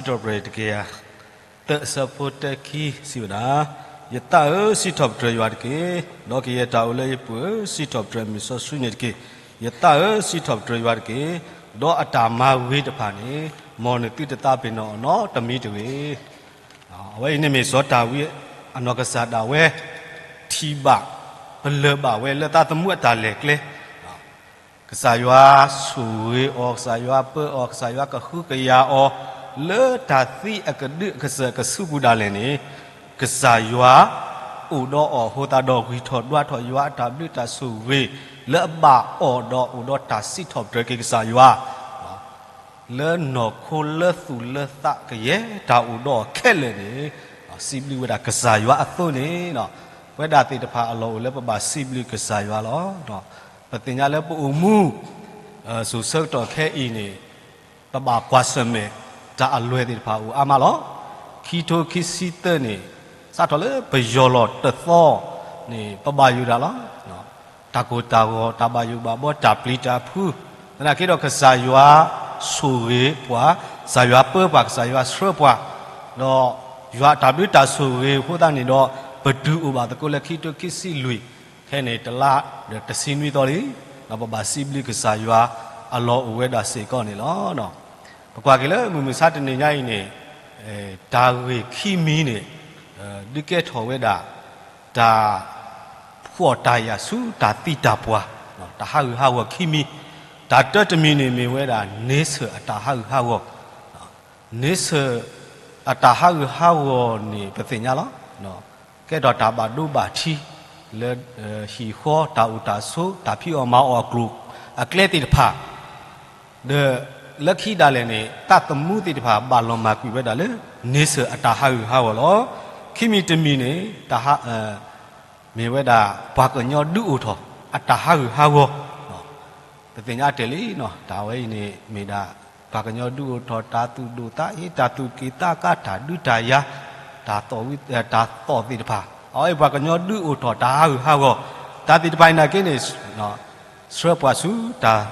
စံးထီၣ်ပတြၢၤတကယၤသၢအဆၢဖိတၢခံစံးဝဲဒၣ်, ယသးဧၢ, စံးထီၣ်ပတြၢၤယွၤတက့ၢ်. ဒီးကယဲၢ်တၢ်အိၣ်လၢယပူၤဧၢ, စံးထီၣ်ပတြၢၤမုၢ်စီဆှံန့ၣ်တက့ၢ်. ယသးဧၢ, စံးထီၣ်ပတြၢၤယွၤတက့ၢ်. ဒီးအတၢ်မၤဂ့ၤတဖၣ်န့ၣ်, မ်နသုတသးပ့ၤနီၣ်အီၤနီတမံၤတဂ့ၤ. အဝဲအံၤန့ၣ်မ့ၢ်စီၤဒၤဝံး အနီၢ်ကစၢ်ဒၣ်ဝဲ ထံၣ်ဘၣ် ပလၢၢ်ဘၣ်ဝဲလၢသးသမူအတၢ်လဲၤကျဲ ကစၢ်ယွၤဆိၣ်ဂ့ၤအီၤ, ကစၢ်ယွၤပၢအီၤ, ကစၢ်ယွၤကဟုကယာ်အီၤ, လၢတၢ်သံအကဒုအကစၢၢ်ကဆူးပူၤဒၣ်လဲာ်န့ၣ်, ကစၢ်ယွၤအိၣ်ဒီးအီၤအဃိသတးဒီး ဂံၢ်ထီၣ်ဒွးထီၣ်ယွၤအတၢ်ဘျုးတၢ်ဆိၣ်ဂ့ၤ လၢအဘၣ်အီၤဒီးအိၣ်ဒီးတၢ်စံးထီၣ်ပတြၢၤက့ၤကစၢ်ယွၤ လၢနီၢ်ခိလၢသူၣ်လၢသးကယဲၢ်တၢ်အိၣ်ဒီးအီၤခဲလၢာ်န့ၣ်, စံးဘျုးဝဲဒၣ်ကစၢ်ယွၤအသိးန့ၣ်, ပဝဲဒၣ်သ့ၣ်တဖၣ်အလီၢ်အိၣ်လၢပဘၣ်စံးဘျုးကစၢ်ယွၤလီၤ. ပသ့ၣ်ညါလၢပအိၣ်မူ စိၤဆၢကတီၢ်ခဲအံၤန့ၣ်, ပဘၣ်ကွၢ်ဆၢၣ်မဲာ် တၢ်အလွဲၢ်သ့ၣ်တဖၣ်အိၣ်အါမးလီၤ. ခံထိခံဆံသၢန့ၣ်, စးထီၣ်လၢပယီၤလီၤတသီန့ၣ် ပဘၣ်ယိၣ်ဒၣ်လီၤ. တၢ်ကိၢ်တၢ်ဂီၤ, တၢ်ဘၣ်ယိၣ်ဘၣ်ဘီ, တၢ်ပျံၤတၢ်ဖုး, သနာ်က့ဒီးကစၢ်ယွၤဆိၣ်ဂ့ၤပှၤ, ကစၢ်ယွၤပၢပှၤ, ကစၢ်ယွၤဆှၢပှၤ, ဒီးယွၤအတၢ်ဘျုးတၢ်ဆိၣ်ဂ့ၤအဃိသတးန့ၣ်ဒီး, ပတုၤအိၣ်ဘၣ်သကိးလၢခံထိခံဆံလွံၢ်, ခဲအံၤန့ၣ်တလါဒီးတဆံနွံသီလံ, ဒီးပဘၣ်စံးဘျုးကစၢ်ယွၤအလီၢ်အိၣ်ဝဲဒၣ်စ့ၢ်ကီးန့ၣ်လီၤ. ပကွၢ်က့ၤလၢမုၢ်မဆါတနံၤညါအံၤန့ၣ်, တၢ်ဂ့ၢ်ခံမံၤန့ၣ် ဒုးကဲထီၣ်ဝဲဒၣ် တၢ်ဖှီၣ်တၢ်ယာ်ဆူတၢ်သံတၢ်ပှၢ်, တၢ်ဟးဂူာ်ဟးဂီၤခံမံၤ, တၢ်တၢတမံၤန့ၣ်မ့ၢ်ဝဲဒၣ် န့ဆၢၣ်အတၢ်ဟးဂူာ်ဟးဂီၤ, န့ဆၢၣ်အတၢ်ဟးဂူာ်ဟးဂီၤန့ၣ် ပသ့ၣ်ညါလီၤ. ကဲထီၣ်တၢ်ဘၣ်ဒိဘၣ်ထံး လၢဟံၣ်ဃီတၢ်အိၣ်တၢ်ဆိး တၢ်ဖံးအီၣ်မၤအီၣ်အကျိၤအကျဲသ့ၣ်တဖၣ် ဒီးလၢခံဒၣ်လဲာ်န့ၣ် သးသမူသ့ၣ်တဖၣ်ဘၣ်လီၤမၢ်ကွံာ်ဝဲဒၣ်လၢ န့ဆၢၣ်အတၢ်ဟးဂူာ်ဟးဂီၤလီၤ. ခံမံၤတမံၤန့ၣ် တၢ်ဟး, မ့ၢ်ဝဲဒၣ်ပှၤကညီဒုးအိၣ်ထီၣ်အတၢ်ဟးဂူာ်ဟးဂီၤ, ပသ့ၣ်ညါတ့ၢ်လံ, တၢ်ဝဲအံၤန့ၣ်မ့ၢ်ဒၣ် ပှၤကညီဒုးအိၣ်ထီၣ်တၢ်သူၣ်ဒိၣ်သးအ့ တၢ်သူၣ်က့ၣ်သးကါ တၢ်ဒုးတၢ်ယၤ တၢ်သီၣ်ဝံ, တၢ်သီၣ်သ့ၣ်တဖၣ်, အဝဲအံၤပှၤကညီဒုးအိၣ်ထီၣ်တၢ်ဟးဂူာ်ဟးဂီၤ, တၢ်သ့ၣ်တဖၣ်အံၤနာ်က့န့ၣ် ဆှၢပှၤဆူတၢ်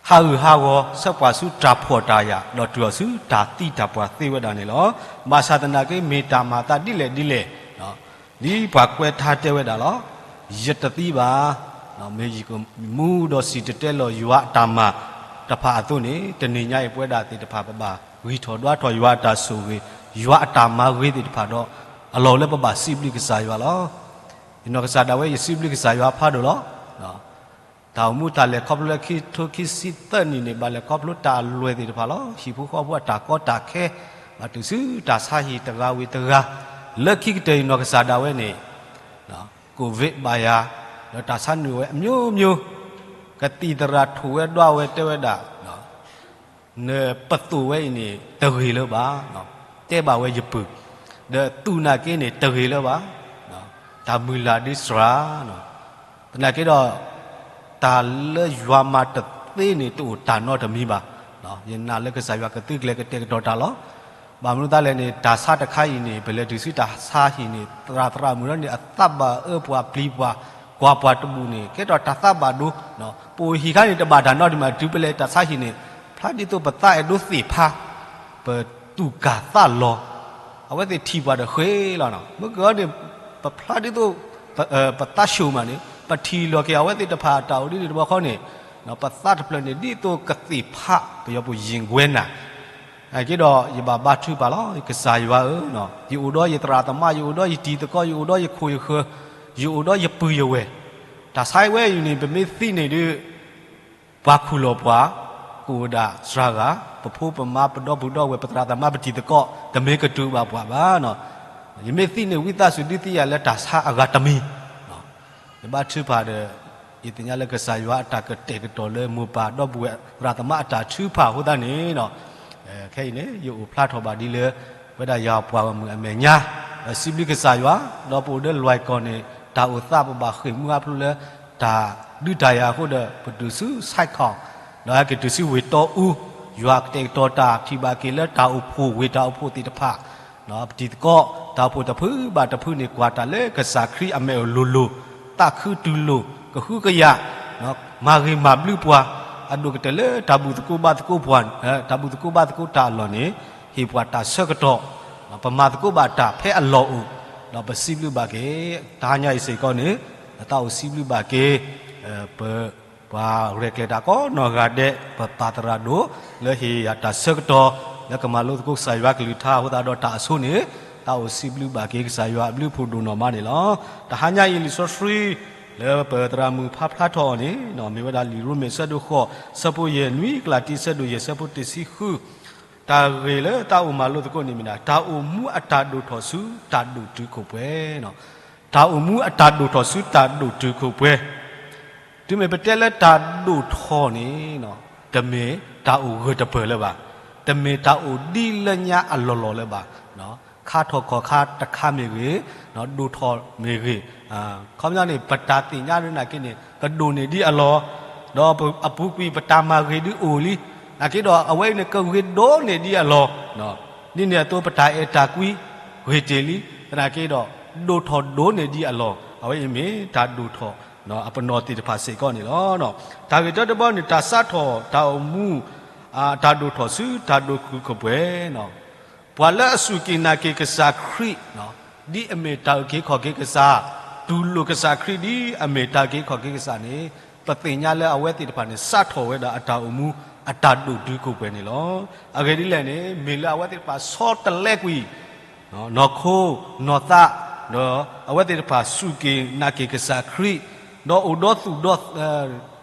ဟးဂူာ်ဟးဂီၤ, ဆှၢပှၤဆူတၢ်ဖှီၣ်တၢ်ယာ် ဒီးတုၤအီၤဆူတၢ်သံတၢ်ပှၢ်သ့ဝဲဒၣ်န့ၣ်လီၤ. ဘၣ်ဆၣ်သနာ်က့ မ့ၢ်တၢ်မၤအသးဒ်လဲၣ်ဒ်လဲၣ်, ဒ်ပှၤကွဲးထါတဲဝဲဒၣ်လီၤ, ယတသံဘၣ်, မ့ၢ်ယကမူဒီးစံၣ်တဲၤတဲလီၤယွၤအတၢ်မၤတဖၣ်အသိးန့ၣ်, တနံၤညါအံၤပဝဲဒၣ်သ့ၣ်တဖၣ် ပဘၣ်ဂံၢ်ထီၣ်ဒွးထီၣ်ယွၤအတၢ်ဆိၣ်ဂ့ၤ, ယွၤအတၢ်မၤဂ့ၤသ့ၣ်တဖၣ်ဒီး အလီၢ်အိၣ်လၢပဘၣ်စံးဘျုးကစၢ်ယွၤလီၤ. ယနီၢ်ကစၢ်ဒၣ်ဝဲ ယစံးဘျုးကစၢ်ယွၤဖးဒိၣ်လီၤ. တၢ်အိၣ်မူတၢ်လဲၤခီဖျိလၢခံထိခံဆံသၢနံၣ်န့ၣ် ဘၣ်လဲၤခီဖျိတၢ်အလွဲၢ်သ့ၣ်တဖၣ်လီၤ. ဟံၣ်ဖိဃီဖိအတၢ်ကီတၢ်ခဲ, ဘၣ်တုၤဆူတၢ်ဆါဟံၣ်တဂၤဝံၤတဂၤ, လၢခံကတၢၢ်အံၤနီၢ်ကစၢ်ဒၣ်ဝဲန့ၣ် ကိၣ်ဝ့းဘၣ်ယၤ, ဒီးတၢ်ဆါနုာ်ဝဲအမျိုးမျိုး, ကသံၣ်သရၣ်ထိၣ်ဝဲဒွးဝဲတဲဝဲဒၣ် နပသိၣ်ဝဲအံၤန့ၣ် တဂ့ၤလၢၤဘၣ်, တဲဘၣ်ဝဲယပုၢ်, ဒီးသူၣ်နာ်က့န့ၣ် တဂ့ၤလၢၤဘၣ်, တၢ်မုၢ်လၢ်ဒ်စှၤ, သနာ်က့ဒီး တၢ်လၢယွၤမၤတသ့န့ၣ် တအိၣ်တၢ်နီတမံၤဘၣ်. ယနာ်လၢကစၢ်ယွၤကသုးကျဲၤကတဲာ်ကတီၤတၢ်လီၤ. ဘၣ်မနုၤသးလဲၣ်န့ၣ် တၢ်ဆါတခါအံၤန့ၣ် ပလဲၤတုၤဆူတၢ်ဆါဟံၣ်န့ၣ် သရၣ်သရၣ်မုၣ်ဒီးန့ၣ် အသးဘၣ်အၢပှၤပျံၤပှၤ ကွၢ်ပှၤတဘူၣ်န့ၣ် ကဲထီၣ်တၢ်သးဘၣ်ဒိ, ပအိၣ်ဟံၣ်ခါန့ၣ် တဘၣ်တၢ်နီတမံၤ တုၤပလဲၤတၢ်ဆါဟံၣ်န့ၣ် ဖျါဒ်သိးပသးအဲၣ်ဒိးသ့ၣ်ဖး ပသူၣ်ကၢ်သးလီၤ, အဝဲသ့ၣ်ထံၣ်ပှၤဒီးဃ့လီၤ. မ့ၢ်ကီန့ၣ် ပဖျါဒ်သိး ပသးဆူၣ်မးန့ၣ် ပထံၣ်လီၤက့ၤအဝဲသ့ၣ်တဖၣ်အတၢ်အိၣ်ဒ်န့ၣ်တဘျီဃီန့ၣ် ပသးတဖျၢၣ်န့ၣ် ဒ်သိးကသ့ၣ်ဖး ပယီၤပူၤယ့ၣ်ကွဲနၤ အက့ဒီး ယဘၣ်ဘါထုကဖၣ်လီၤ. ကစၢ်ယွၤဧၢ, ယအိၣ်ဒီးယသရၣ်သမါ, ယအိၣ်ဒီးယတံၤသကိး, ယအိၣ်ဒီးယခိၣ်ယဃၢၤ, ယအိၣ်ဒီးယပုၢ်ယဝဲၢ်, တၢ်ဆါဝဲအံၤန့ၣ် ပမ့ၢ်သံန့ၣ်ဒုး ပှၤခူၣ်လီၤပှၤ ကအိၣ်ဝဲဒၣ်စှၤဂၤ, ပဖိပမါ ပဒီပုၢ်ဒီဝဲၢ် ပသရၣ်သမါ ပတံၤသကိး တမ့ၢ်ကတုၤဘၣ်ပှၤဘၣ်. ယမ့ၢ်သံန့ၣ် ဝံသးစူၤဒုးသံယၤလၢတၢ်ဆါအဂၤတမံၤ ယဘါထုကဖၣ်ဒီး ယသ့ၣ်ညါလၢကစၢ်ယွၤအတၢ်ကတဲာ်ကတီၤလၢမိၢ်ပၢ်ဒီပုၢ်ဝဲၢ်သရၣ်သမါအတၢ်ထုကဖၣ်အဃိသတးန့ၣ်, ခဲအံၤန့ၣ် ယအိၣ်ဖျါထီၣ်ဘၣ်ဒ်လၢ ဝဲဒၣ်ယွၤပှၤဂီၢ်မုၢ်အမဲာ်ညါ, ဒီးစံးဘျုးကစၢ်ယွၤ, ဒီးပအိၣ်လၢလွဲၢ်ကီၢ်န့ၣ် တၢ်အိၣ်သးပဘၣ်ဃ့ၢ်မှံဟးဖျိးလၢ တၢ်ဒုးတၢ်ယၤအဃိဒီး ပတုၤဆူ ဆိုက်ခေါင် ဒီးဟဲက့ၤတုၤဆူဝ့ၢ်တီအူ, ယွၤကတဲာ်ကတီၤတၢ်ထံၣ်ဘၣ်က့ၤလၢတၢ်အိၣ်ဖှိၣ်ဝ့ၢ်တၢ်အိၣ်ဖှိၣ်သ့ၣ်တဖၣ် ပတံၤသကိး တၢ်အိၣ်ဖှိၣ်တဖုဘၣ်တဖုန့ၣ် ကွၢ်တၢ်လၢကစၢ်ခရံာ်အမဲာ်အိၣ်လိၤလိၤ, သးခုတူၢ်လိာ်, ကဟုကယာ်, မၤဂ့ၤမၤဘျုးပှၤ, အဒိၣ်ကတၢၢ်လၢတၢ်ဘူၣ်သကိးဘါသကိးပှၤ, တၢ်ဘူၣ်သကိးဘါသကိးတၢ်အလီၢ်န့ၣ် ဟ့ၣ်ပှၤတၢ်ဆၢကတီၢ်, ပမၤသကိးဘၣ်တၢ်ဖဲအလီၢ်အိၣ်, ဒီးပစံးဘျုးဘၣ်က့ၤ တဟါညါအံၤစ့ၢ်ကီးန့ၣ် သးအိၣ်စံးဘျုးဘၣ်က့ၤ ပ ပှၤရဲၣ်ကျဲၤတၢ်ကိးနီၢ်ဂၤဒဲး ပပၢ်သရၣ်ဒိၣ် လၢဟ့ၣ်ယၤတၢ်ဆၢကတီၢ် လၢကမၤလိသကိးကစၢ်ယွၤကလုၢ်ကထါအဃိသတးဒီးတၢ်အဆိန့ၣ် သးအိၣ်စံးဘျုးဘၣ်က့ၤကစၢ်ယွၤအဘျုးအဖှိၣ်ဒိၣ်နီၢ်မးန့ၣ်လီၤ. တဟါညါအံၤလံာ်စီဆှံ လၢပသရၣ်မုၣ်ဖးဖျါထီၣ်အီၤန့ၣ် မ့ၢ်ဝဲဒၣ်လံာ်ရိမ့ၤဆၢဒိၣ်ဃိး ဆၢဖိယဲၢ်နွံ, ကလၤတံဆၢဒိၣ်ယဲၢ်ဆၢဖိတဆံဃု, တၢ်ဂ့ၢ်လၢတၢ်အိၣ်မၤလိသကိးန့ၣ်မ့ၢ်ဒၣ် တၢ်အိၣ်မူအတၢ်ဒိၣ်ထီၣ်ဆူတၢ်ဒိၣ်တုာ်ခိၣ်ပှဲၤ တၢ်အိၣ်မူအတၢ်ဒိၣ်ထီၣ်ဆူတၢ်ဒိၣ်တုာ်ခိၣ်ပှဲၤ, တုၤမ့ၢ်ပတဲလၢတၢ်ဒိၣ်ထီၣ်န့ၣ် တမ့ၢ်တၢ်အိၣ်ဂၢၢ်တပၢၢ်လၢၤဘၣ်, တမ့ၢ်တၢ်အိၣ်ဒ်လၢညါအလီၢ်လီၢ်လၢၤဘၣ်, ခါထီၣ်ခီၣ်ခါတခါမ့ၢ်ဂ့ၤ, ဒိၣ်ထီၣ်မ့ၢ်ဂ့ၤ, ခီပညီန့ၣ် ပတၢ်သ့ၣ်ညါဒ်နာ်က့န့ၣ် ကဒိၣ်န့ၢ်ဒ်အလီၢ်, ဒီးအပူၤကွံာ်ပတၢ်မၤဂ့ၤဒုအိၣ်လံ, နာ်က့ဒီးအဝဲအံၤန့ၣ် ကဂ့ၤဒိၣ်န့ၢ်ဒ်အလီၢ် ဒ်န့ၣ်အသိး ပတၢ်အဲၣ်တၢ်ကွံ ဂ့ၤတ့ၢ်လံ, သနာ်က့ဒီး ဒိၣ်ထီၣ်ဒိၣ်န့ၢ်ဒ်အလီၢ်, အဝဲအံၤမ့ၢ်တၢ်ဒိၣ်ထီၣ်အပနီၣ်သ့ၣ်တဖၣ်စ့ၢ်ကီးန့ၣ်လီၤ. တၢ်ဂ့ၢ်တၢတဘီန့ၣ် တၢ်စးထီၣ်တၢ်အိၣ်မူ တၢ်ဒိၣ်ထီၣ်ဆူတၢ်ဒိၣ်တုာ်ခိၣ်ပှဲၤ, ပှၤလၢအစူၢ်က့ၤနာ်က့ၤကစၢ်ခရံာ် ဒ်အမ့ၢ်တၢ်အုၣ်က့ၤခီၣ်က့ၤကစၢ်, တူၢ်လိာ်ကစၢ်ခရံာ်ဒ်အမ့ၢ်တၢ်အုၣ်က့ၤခီၣ်က့ၤကစၢ်န့ၣ် ပသ့ၣ်ညါလၢအဝဲသ့ၣ်တဖၣ်န့ၣ် စးထီၣ်ဝဲဒၣ်အတၢ်အိၣ်မူ အတၢ်ဒိၣ်တုာ်ခိၣ်ပှဲၤန့ၣ်လီၤ. အဂ့ၢ်ဒ်လဲၣ်န့ၣ် မ့ၢ်လၢအဝဲသ့ၣ်တဖၣ်ဆီတလဲကွံာ် နီၢ်ခိနီၢ်သး, ဒီးအဝဲသ့ၣ်တဖၣ်စူၢ်က့ၤနာ်က့ၤကစၢ်ခရံာ်, ဒီးအိၣ်ဒီးသူၣ်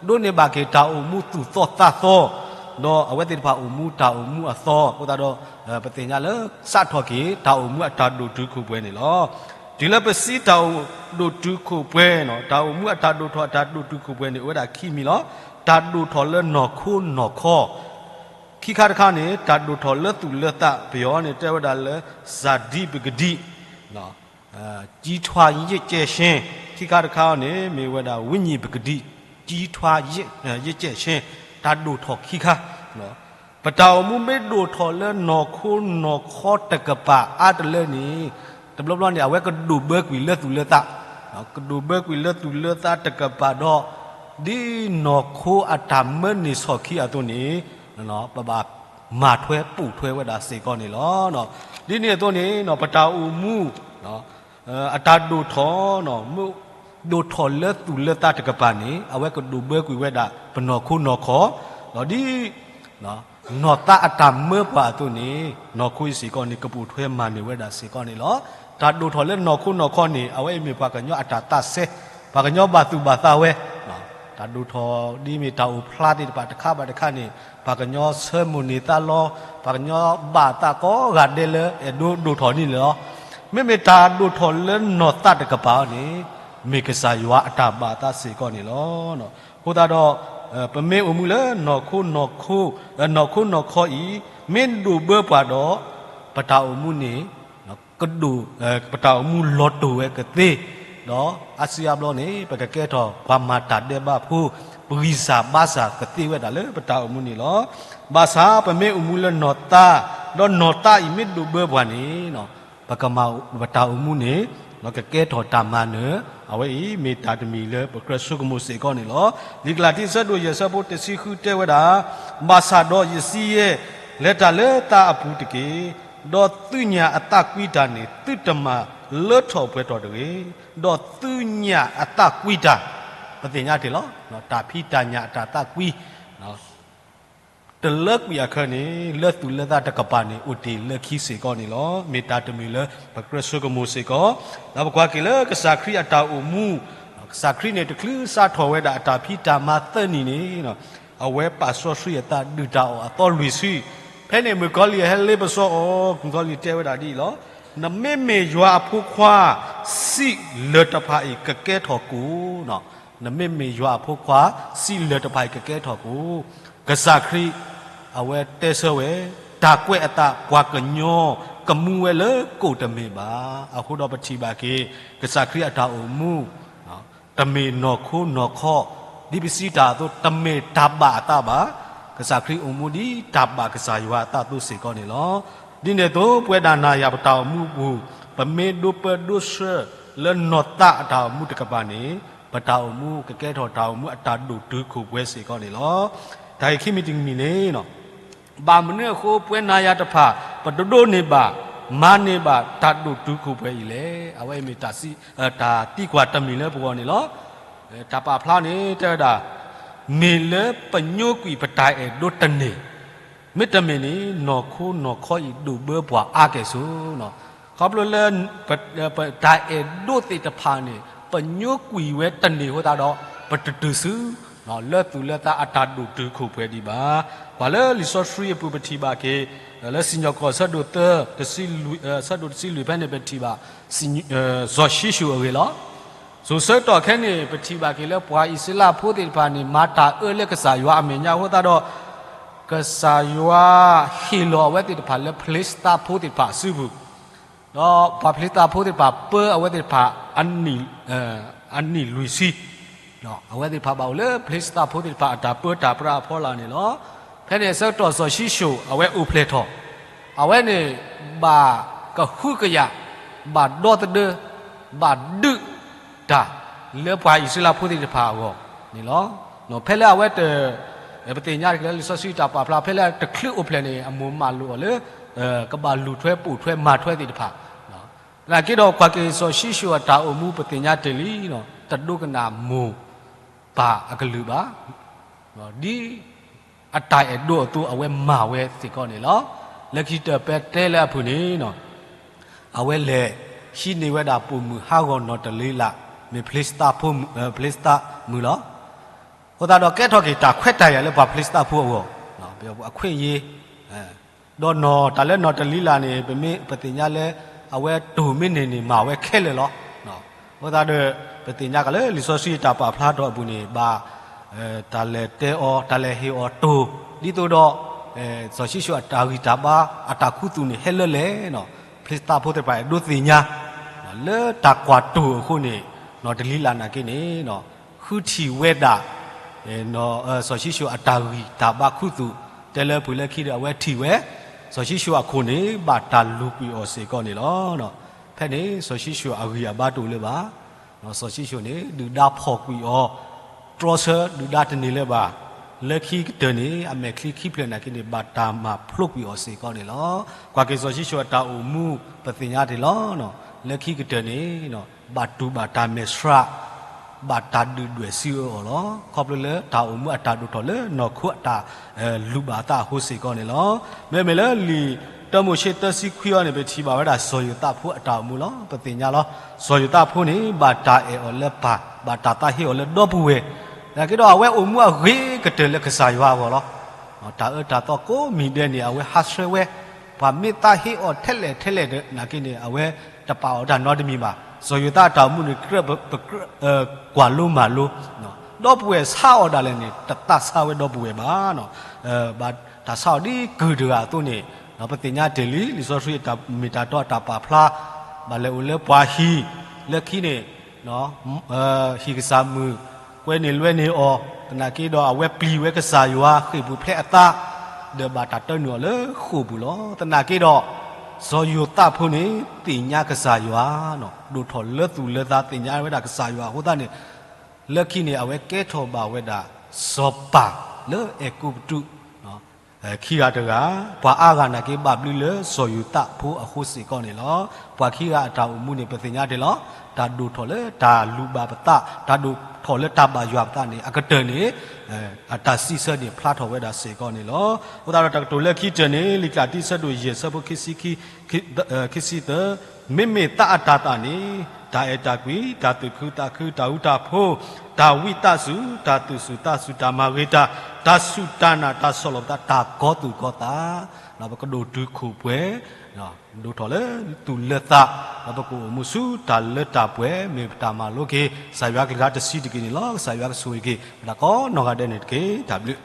ဒီး ဒိးန့ၢ်ဘၣ်က့ၤတၢ်အိၣ်မူသူၣ်သီသးသီ, ဒီးအဝဲသ့ၣ်တဖၣ်အိၣ်မူတၢ်အိၣ်မူအသီအဃိသတးဒီး ပသ့ၣ်ညါလၢစးထီၣ်က့ၤတၢ်အိၣ်မူအတၢ်ဒိၣ်တုာ်ခိၣ်ပှဲၤန့ၣ်လီၤ. တုၤလၢပစံးတၢ်အိၣ်ဒိၣ်တုာ်ခိၣ်ပှဲၤ, တၢ်အိၣ်မူအတၢ်ဒိၣ်ထီၣ်အတၢ်ဒိၣ်တုာ်ခိၣ်ပှဲၤန့ၣ် အိၣ်ဝဲဒၣ်ခံမံၤလီၤ. တၢ်ဒိၣ်ထီၣ်လၢနီၢ်ခိနီၢ်ခီ, ခံခါတခါန့ၣ် တၢ်ဒိၣ်ထီၣ်လၢသူၣ်လၢသး ပယီၤန့ၣ်တဲဝဲဒၣ်လၢ ဇာတိပကတိ, ကြီးထွားရင့်ကျက်ခြင်း, ခံခါတခါန့ၣ် မ့ၢ်ဝဲဒၣ် ဝိညာဉ်ပကတိ, ကြီးထွားရင့်ကျက်ခြင်း, တၢ်ဒိၣ်ထီၣ်ခံခါ ပတၢ်အိၣ်မူမ့ၢ်ဒိၣ်ထီၣ်လၢနီၢ်ခိနီၢ်ခီတကပၤအါတလၢန့ၣ်, တဘျီဘျီန့ၣ် အဝဲကဒိၣ်ဘၢကွံာ်လၢသူၣ်လၢသး, ကဒိၣ်ဘၢကွံာ်လၢသူၣ်လၢသးတကပၤဒီး ဒ်နီၢ်ခိအတၢ်မၢန့ၢ်ဆီၣ်ခံအသိးန့ၣ်, ပဘၣ်မၤထွဲပိာ်ထွဲဝဲဒၣ်စ့ၢ်ကီးန့ၣ်လီၤ. ဒ်န့ၣ်အသိးန့ၣ် ပတၢ်အိၣ်မူ အတၢ်ဒိၣ်ထီၣ် ဒိၣ်ထီၣ်လၢသူၣ်လၢသးတကပၤန့ၣ် အဝဲကဒိၣ်ဘၢကွံာ်ဝဲဒၣ်ပနီၢ်ခိနီၢ်ခီ, ဒီးဒ် နီၢ်သးအတၢ်မၢပှၤအသိးန့ၣ် နီၢ်ခိအံၤစ့ၢ်ကီးန့ၣ် ကပိာ်ထွဲမၤနၢၤဝဲဒၣ်စ့ၢ်ကီးန့ၣ်လီၤ. တၢ်ဒိၣ်ထီၣ်လၢနီၢ်ခိနီၢ်ခီန့ၣ် အဝဲအံၤမ့ၢ်ပှၤကညီအတၢ်သးစဲ, ပှၤကညီဘၣ်သူၣ်ဘၣ်သးဝဲ တၢ်ဒိၣ်ထီၣ်ဒ်မ့ၢ်တၢ်အိၣ်ဖျါသ့ၣ်တဖၣ်တခါဘၣ်တခါန့ၣ် ပှၤကညီဆၢမိၣ်န့ၢ်သးလီ, ပှၤကညီဘၣ်သးကိးဂၤဒဲးလၢအဲၣ်ဒိးဒိၣ်ထီၣ်န့ၣ်လီၤ. မ့မ့ၢ်တၢ်ဒိၣ်ထီၣ်လၢနီၢ်သးတကပၤန့ၣ် မ့ၢ်ကစၢ်ယွၤအတၢ်ဘၣ်သးစ့ၢ်ကီးန့ၣ်လီၤ. အဃိသတးဒီး ပမ့ၢ်အိၣ်မူလၢ နီၢ်ခိနီၢ်ခီအံၤ မ့ၢ်ဒိၣ်ဘၢပှၤဒီး ပတၢ်အိၣ်မူန့ၣ် ကဒိၣ် ပတၢ်အိၣ်မူလီၤတိၢ်ဝဲကသ့, ဒီးအါစုအါဘျီန့ၣ် ပကကဲထီၣ်ပှၤမၤတၢ်ဒဲးဘးဖိ, ပဂံၢ်စၢ်ဘါစၢ်ကသ့ဝဲဒၣ်လၢပတၢ်အိၣ်မူန့ၣ်လီၤ. ဘၣ်ဆၣ်ပမ့ၢ်အိၣ်မူလၢနီၢ်သး, ဒီးနီၢ်သးအံၤမ့ၢ်ဒိၣ်ဘၢပှၤန့ၣ် ပကမၤပတၢ်အိၣ်မူန့ၣ် ကကဲထီၣ်တၢ်မၤနၢၤ အဝဲအံၤမ့ၢ်တၢ်တမံၤလၢပကြၢးဆိကမိၣ်စ့ၢ်ကီးန့ၣ်လီၤ. လံာ်ကလၤတံ ဆၢဒိၣ်ယဲၢ် ဆၢဖိတဆံဃုတဲဝဲဒၣ်, ဘၣ်ဆၣ်ဒီးယစံယဲၢ်, လဲၤတၢ်လၢသးအပူၤတက့ၢ်. ဒီးသုညၣ်အသးကွံတၢ်န့ၣ် သုတမၤလၢထီၣ်ပှဲၤထီၣ်တဂ့ၤ. ဒီးသုညၣ်အသးကွံတၢ်, ပသ့ၣ်ညါတ့ၢ်လီၤ, တၢ်ဖံးတၢ်ညၣ်အတၢ်သးကွံ တလၢကွံာ်အခါန့ၣ် လၢသူၣ်လၢသးတကပၤန့ၣ် အိၣ်တ့ၢ်လၢခံစ့ၢ်ကီးန့ၣ်လီၤ. မ့ၢ်တၢ်တမံၤလၢပကြၢးဆိကမိၣ်စ့ၢ်ကီး, ဒီးပကွၢ်က့ၤလၢကစၢ်ခရံာ်အတၢ်အိၣ်မူ, ကစၢ်ခရံာ်န့ၣ် တချုးစးထီၣ်ဝဲဒၣ်အတၢ်ဖံးတၢ်မၤသၢနံၣ်န့ၣ်, အဝဲပာ်စီဆှံအသးဒုၣ်တၢ်အီၣ်အသီလွံၢ်ဆံ, ဖဲန့ၣ်မုၣ်ကီၤလံၢ်အဟဲလ့ပစီအီၤ, မုၣ်ကီၤလံၢ်တဲဝဲဒၣ်ဒ်အံၤလီၤ. နမ့မ့ၢ်ယွၤအဖိခွါ, စံးလၢၢ်တဖၣ်အံၤကကဲထီၣ်ကိၣ် နမ့မ့ၢ်ယွၤအဖိခွါ, စံးလၢၢ်တဖၣ်အံၤကကဲထီၣ်ကိၣ်. ကစၢ်ခရံာ် အဝဲတဲဆၢဝဲ, တၢ်ကွဲးအသးပှၤကညီ ကမူဝဲလၢကိၣ်တမ့ၢ်ဘၣ်. အဃိဒီးပထံၣ်ဘၣ်က့ၤ ကစၢ်ခရံာ်အတၢ်အိၣ်မူ တမ့ၢ်နီၢ်ခိနီၢ်ခီ, ဒ်ပစံးတၢ်အသိး တမ့ၢ်တၢ်ဘၣ်အသးဘၣ်. ကစၢ်ခရံာ်အိၣ်မူဒ်တၢ်ဘၣ်ကစၢ်ယွၤအသးအသိးစ့ၢ်ကီးန့ၣ်လီၤ. ဒ်န့ၣ်အသိး ပဝဲဒၣ်နၤယၤပတၢ်အိၣ်မူအပူၤ, ပမ့ၢ်ဒိးပၢဒိးဆှၢလၢနီၢ်သးအတၢ်အိၣ်မူတကပၤန့ၣ်, ပတၢ်အိၣ်မူကကဲထီၣ်တၢ်အိၣ်မူအတၢ်ဒိၣ်တုာ်ခိၣ်ပှဲၤစ့ၢ်ကီးန့ၣ်လီၤ. တၢ်ဂ့ၢ်ခံမံၤတမံၤန့ၣ်, ဘၣ်မနုၤအဃိ ပဝဲနၤယၤတဖၣ် ပတဒိးန့ၢ်ဘၣ် မၤန့ၢ်ဘၣ်တၢ်ဒိၣ်တုာ်ခိၣ်ပှဲၤအံၤလဲၣ်. အဝဲအံၤမ့ၢ်တၢ်စံး, တၢ်သံကွၢ်တမံၤလၢပဂီၢ်န့ၣ်လီၤ. တၢ်ပာ်ဖျါန့ၣ်တဲဝဲဒၣ်, မ့ၢ်လၢပညိကွံာ်ပတၢ်အဲၣ်ဒိးတန့ၢ်, မ့တမ့ၢ်န့ၣ် နီၢ်ခိနီၢ်ခီအံၤဒိၣ်ဘၢပှၤအါကဲၣ်ဆိး ခီဖျိလၢ ပတၢ်အဲၣ်ဒိးသ့ၣ်တဖၣ်န့ၣ် ပညိကွံာ်ဝဲတန့ၢ်အဃိသတးဒီး ပတတုၤဆူ လၢသူၣ်လၢသးအတၢ်ဒိၣ်တုာ်ခိၣ်ပှဲၤဒံးဘၣ်. ကွၢ်လၢလံာ်စီဆှံအပူၤပထံၣ်ဘၣ်က့ၤ, လၢစံၣ်ညီၣ်ကွီၢ်ဆၢဒိၣ်သၢ, ဆၢဒိၣ်တဆံလွံၢ်ဖဲန့ၣ် ပထံၣ်ဘၣ် စီၤၡံၣ်ၡိၣ်အဂ့ၢ်လီၤ. စိၤဆၢကတီၢ်ခဲအံၤန့ၣ် ပထံၣ်ဘၣ်က့ၤလၢပှၤအံၣ်စရ့လးဖိသ့ၣ်တဖၣ်န့ၣ် မၤတၢ်အၢလၢကစၢ်ယွၤအမဲာ်ညါအဃိသတးဒီး ကစၢ်ယွၤဟ့ၣ်လီၤအဝဲသ့ၣ်တဖၣ်လၢဖလ့ၡသးဖိသ့ၣ်တဖၣ်အစုပူၤ, ဒီးပှၤဖလ့ၡသးဖိသ့ၣ်တဖၣ်ပၢအဝဲသ့ၣ်တဖၣ် အနံၣ်လွံၢ်ဆံ, အဝဲသ့ၣ်တဖၣ်ဘၣ်အိၣ်လၢဖလ့ၡသးဖိသ့ၣ်တဖၣ်အတၢ်ပၢတၢ်ပြးအဖီလာ်န့ၣ်လီၤ. ဖဲန့ၣ်အဆၢကတီၢ်စီၤၡံၣ်ၡိၣ်အဝဲအိၣ်ဖျဲၣ်ထီၣ်, အဝဲန့ၣ် ဘၣ်ကဟုကယာ်, ဘၣ်ဒီသဒၢ, ဘၣ်ဒုးတၢ် လၢပှၤအံၣ်စရ့လးဖိသ့ၣ်တဖၣ်အဂီၢ်န့ၣ်လီၤ. ဖဲလၢအဝဲတ, ပသ့ၣ်ညါတက့ၢ်လၢလံာ်စီဆှံတၢ်ပာ်ဖျါ ဖဲလၢတချုးအိၣ်ဖျဲၣ်န့ၣ် အမိၢ်မၢလိာ်အီၤလၢ ကဘၣ်လူၤထွဲပိာ်ထွဲမၤထွဲသ့ၣ်တဖၣ်, သနာ်က့ဒီးကွၢ်က့ၤစီၤၡံၣ်ၡိၣ်အတၢ်အိၣ်မူပသ့ၣ်ညါတ့ၢ်လံ, တဒိကနၣ်မိၢ်ပၢ်အကလုၢ်ဘၣ်, ဒ်အတၢ်အဲၣ်ဒိးအသိးအဝဲမၤဝဲစ့ၢ်ကီးန့ၣ်လီၤ. လၢခံကတၢၢ်ပတဲလၢအဖုၣ်န့ၣ် အဝဲလဲၤဟံးန့ၢ်ဝဲဒၣ်ပိာ်မုၣ်ဟးဂီၤနီၢ်တလံလး, မ့ၢ်ဖလ့ၡသးဖိ, ဖလ့ၡသးမုၣ်လီၤ. အဃိသတးဒီးကဲထီၣ်က့ၤတၢ်ခွဲးတၢ်ယာ်လၢပှၤဖလ့ၡသးဖိအဂီၢ်, အခွဲးအရေး, ဒီးနီၢ်တၢ်လၢနီၢ်တလံလးန့ၣ် ပမ့ၢ်ပသ့ၣ်ညါလၢ အဝဲတိၢ်မ့ၢ်န့ၢ်န့ၣ် မၤဝဲခဲလၢာ်လီၤ. အဃိသတးဒီး ပသ့ၣ်ညါကလၢလံာ်စီဆှံတၢ်ပာ်ဖျါထီၣ်အပူၤန့ၣ် ဘၣ် တၢ်လဲၤတဲအီၤ, တၢ်လဲၤဟ့ၣ်အီၤတိၢ်, ဒ်သိးဒီး စီၤၡံၣ်ၡိၣ်အတၢ်ဂံၢ်တၢ်ဘါ အတၢ်ခူသူၣ်န့ၣ် ဟဲလၢလဲၣ်, ဖလ့ၡသးဖိသ့ၣ်တဖၣ်အဲၣ်ဒိးသ့ၣ်ညါ လၢတၢ်ကွၢ်တိၢ်အဃိန့ၣ် နီၢ်တလံလးနာ်က့န့ၣ် ဃုထံၣ်ဝဲဒၣ် စီၤၡံၣ်ၡိၣ်အတၢ်ဂံၢ်တၢ်ဘါခူသူၣ်, တဲလၢဖုၣ်လၢခံဒီး အဝဲထံၣ်ဝဲ စီၤၡံၣ်ၡိၣ်အခိၣ်န့ၣ် ဘၣ်တၢ်လူၤကွံာ်အီၤစ့ၢ်ကီးန့ၣ်လီၤ. ဖဲန့ၣ် စီၤၡံၣ်ၡိၣ်အဂံၢ်အဘါတအိၣ်လၢၤဘၣ်. စီၤၡံၣ်ၡိၣ်န့ၣ် ဒုၣ်ဒါဖီၣ်ကွံာ်အီၤ တြီဆၢဒုၣ်ဒါတန့ၢ်လၢၤဘၣ်. လၢခံကတၢၢ်န့ၣ် အမဲာ်ချံခံဖျၢၣ်နာ်က့န့ၣ် ဘၣ်တၢ်မၤဖျိကွံာ်အီၤစ့ၢ်ကီးန့ၣ်လီၤ. ကွၢ်က့ၤစီၤၡံၣ်ၡိၣ်အတၢ်အိၣ်မူ ပသ့ၣ်ညါတ့ၢ်လီၤ. လၢခံကတၢၢ်န့ၣ် ဘၣ်တူၢ်ဘၣ်တၢ်မဲာ်ဆှး, ဘၣ်တၢ်ဒုၣ်ဒွဲၣ်စံးအၢအီၤလီၤ. ခီဖျိလၢတၢ်အိၣ်မူအတၢ်ဒိၣ်ထီၣ်လၢနီၢ်ခိအတၢ် လူၤဘၣ်အသးအဃိစ့ၢ်ကီးန့ၣ်လီၤ. မ့မ့ၢ်လၢလံာ်တၢမိၤၡ့သၢဆံခွံအံၤန့ၣ် ပထံၣ်ဘၣ်ဝဲဒၣ်စီၤယိၤသးဖိအတၢ်အိၣ်မူလီၤ. ပသ့ၣ်ညါလီၤ. စီၤယိၤသးဖိန့ၣ် ဘၣ်တၢ်အဲၣ်အီၤလၢပၢ်, ဘၣ်တၢ်သးဟ့အီၤလၢဒီပုၢ်ဝဲၢ်, နာ်က့ဒီး အဝဲအိၣ်မူအဂ့ၤကတၢၢ်လၢကစၢ်ယွၤအဂီၢ်လီၤ. တၢ်အၢတၢ်သီကိးမံၤဒဲးန့ၣ် အဝဲဟးဆှဲးဝဲ, ပှၤမ့ၢ်သးဟ့အီၤထဲလဲၣ်ထဲလဲၣ်ဒီး နာ်က့န့ၣ် အဝဲတပာ်အီၤတၢ်နီတမံၤဘၣ်. စီၤယိၤသးအတၢ်အိၣ်မူန့ၣ် ကြၢးပ, ပကြၢးကွၢ်လိမၤလိ, ဒီပုၢ်ဝဲၢ်ဆါအီၤဒၣ်လဲာ်န့ၣ် တသးဆါဝဲဒီပုၢ်ဝဲၢ်ဘၣ်. ဘၣ်တၢ်ဆါအီၤဒ်ကုၢ်တဂၤအသိးန့ၣ် ပသ့ၣ်ညါတ့ၢ်လံ. လံာ်စီဆှံအတၢ်မ့ၢ်တၢ်တီအတၢ်ပာ်ဖျါ ဘၣ်လဲၤအိၣ်လၢပှၤဟံၣ်, လၢခံန့ၣ် ဟံၣ်ကစၢ်မုၣ် ကွဲန့ၢ်လွဲန့ၢ်အီၤ, သနာ်က့ဒီး အဝဲပျံၤဝဲကစၢ်ယွၤဃ့ၢ်ပူၤဖျဲးအသး, ဒီးဘၣ်တၢ်တၢနုာ်အီၤလၢဃိာ်ပူၤလီၤ. သနာ်က့ဒီး စီၤယိၤသးဖိန့ၣ် သ့ၣ်ညါကစၢ်ယွၤ, ဒိၣ်ထီၣ်လၢသူၣ်လၢသး သ့ၣ်ညါဝဲဒၣ်ကစၢ်ယွၤအဃိသတးန့ၣ် လၢခံန့ၣ် အဝဲကဲထီၣ်ဘၣ်ဝဲဒၣ် စီၤပၤလၢအဲၤကူပတူး ခံဂၤတဂၤ, ပှၤအါဂၤနာ်က့ဘၣ်ဘျုးလၢ စီၤယိၤသးဖိအဃိစ့ၢ်ကီးန့ၣ်လီၤ. ပှၤခံဂၤအတၢ်အိၣ်မူန့ၣ် ပသ့ၣ်ညါတ့ၢ်လီၤ. တၢ်ဒိၣ်ထီၣ်လၢတၢ်လူၤဘၣ်ပသး, တၢ်ဒိၣ်ထီၣ်လၢတၢ်ဘၣ်ယွၤပသးန့ၣ် အကတၢၢ်န့ၣ် အတၢ်စံးဆၢန့ၣ် ဖျါထီၣ်ဝဲဒၣ်စ့ၢ်ကီးန့ၣ်လီၤ. အဃိသတးဒီးတၢ်ကတိၤလၢခံကတၢၢ်န့ၣ် လံာ်ကလၤတံ ဆၢဒိၣ်ယဲၢ် ဆၢဖိခံဆံခံ, ခံဆံသၢ, မ့မ့ၢ်သးအတၤသၣ်န့ၣ် တၢ်အဲၣ်တၢ်ကွံ, တၢ်သူၣ်ခုသးခု, တၢ်ဃူတၢ်ဖိး, တၢ်ဝံသးစူၤ, တၢ်သူၣ်စူၤသးစူၤ, တၢ်မၤဂ့ၤတၢ်, တၢ်စူၢ်တၢ်နာ်, တၢ်ဆီၣ်လီၤပသး, တၢ်ကီသူၣ်ကီသး, ပကဒိၣ်တုာ်ခိၣ်ပှဲၤ, ဒိၣ်ထီၣ်လၢသူၣ်လၢသး, ဒီးပကအိၣ်မူဆူတၢ်လၢတၢ်ပှဲၤ, မ့ၢ်ပတၢ်မၤလိက့ၤ ကစၢ်ယွၤကလုၢ်ကထါတဆံးတက့ၢ်န့ၣ်လီၤ. ကစၢ်ယွၤကဆိၣ်ဂ့ၤက့ၤ ပတၢ်ကိးနီၢ်ဂၤဒဲးန့ၣ်တက့ၢ်. တၢ်ဘျုး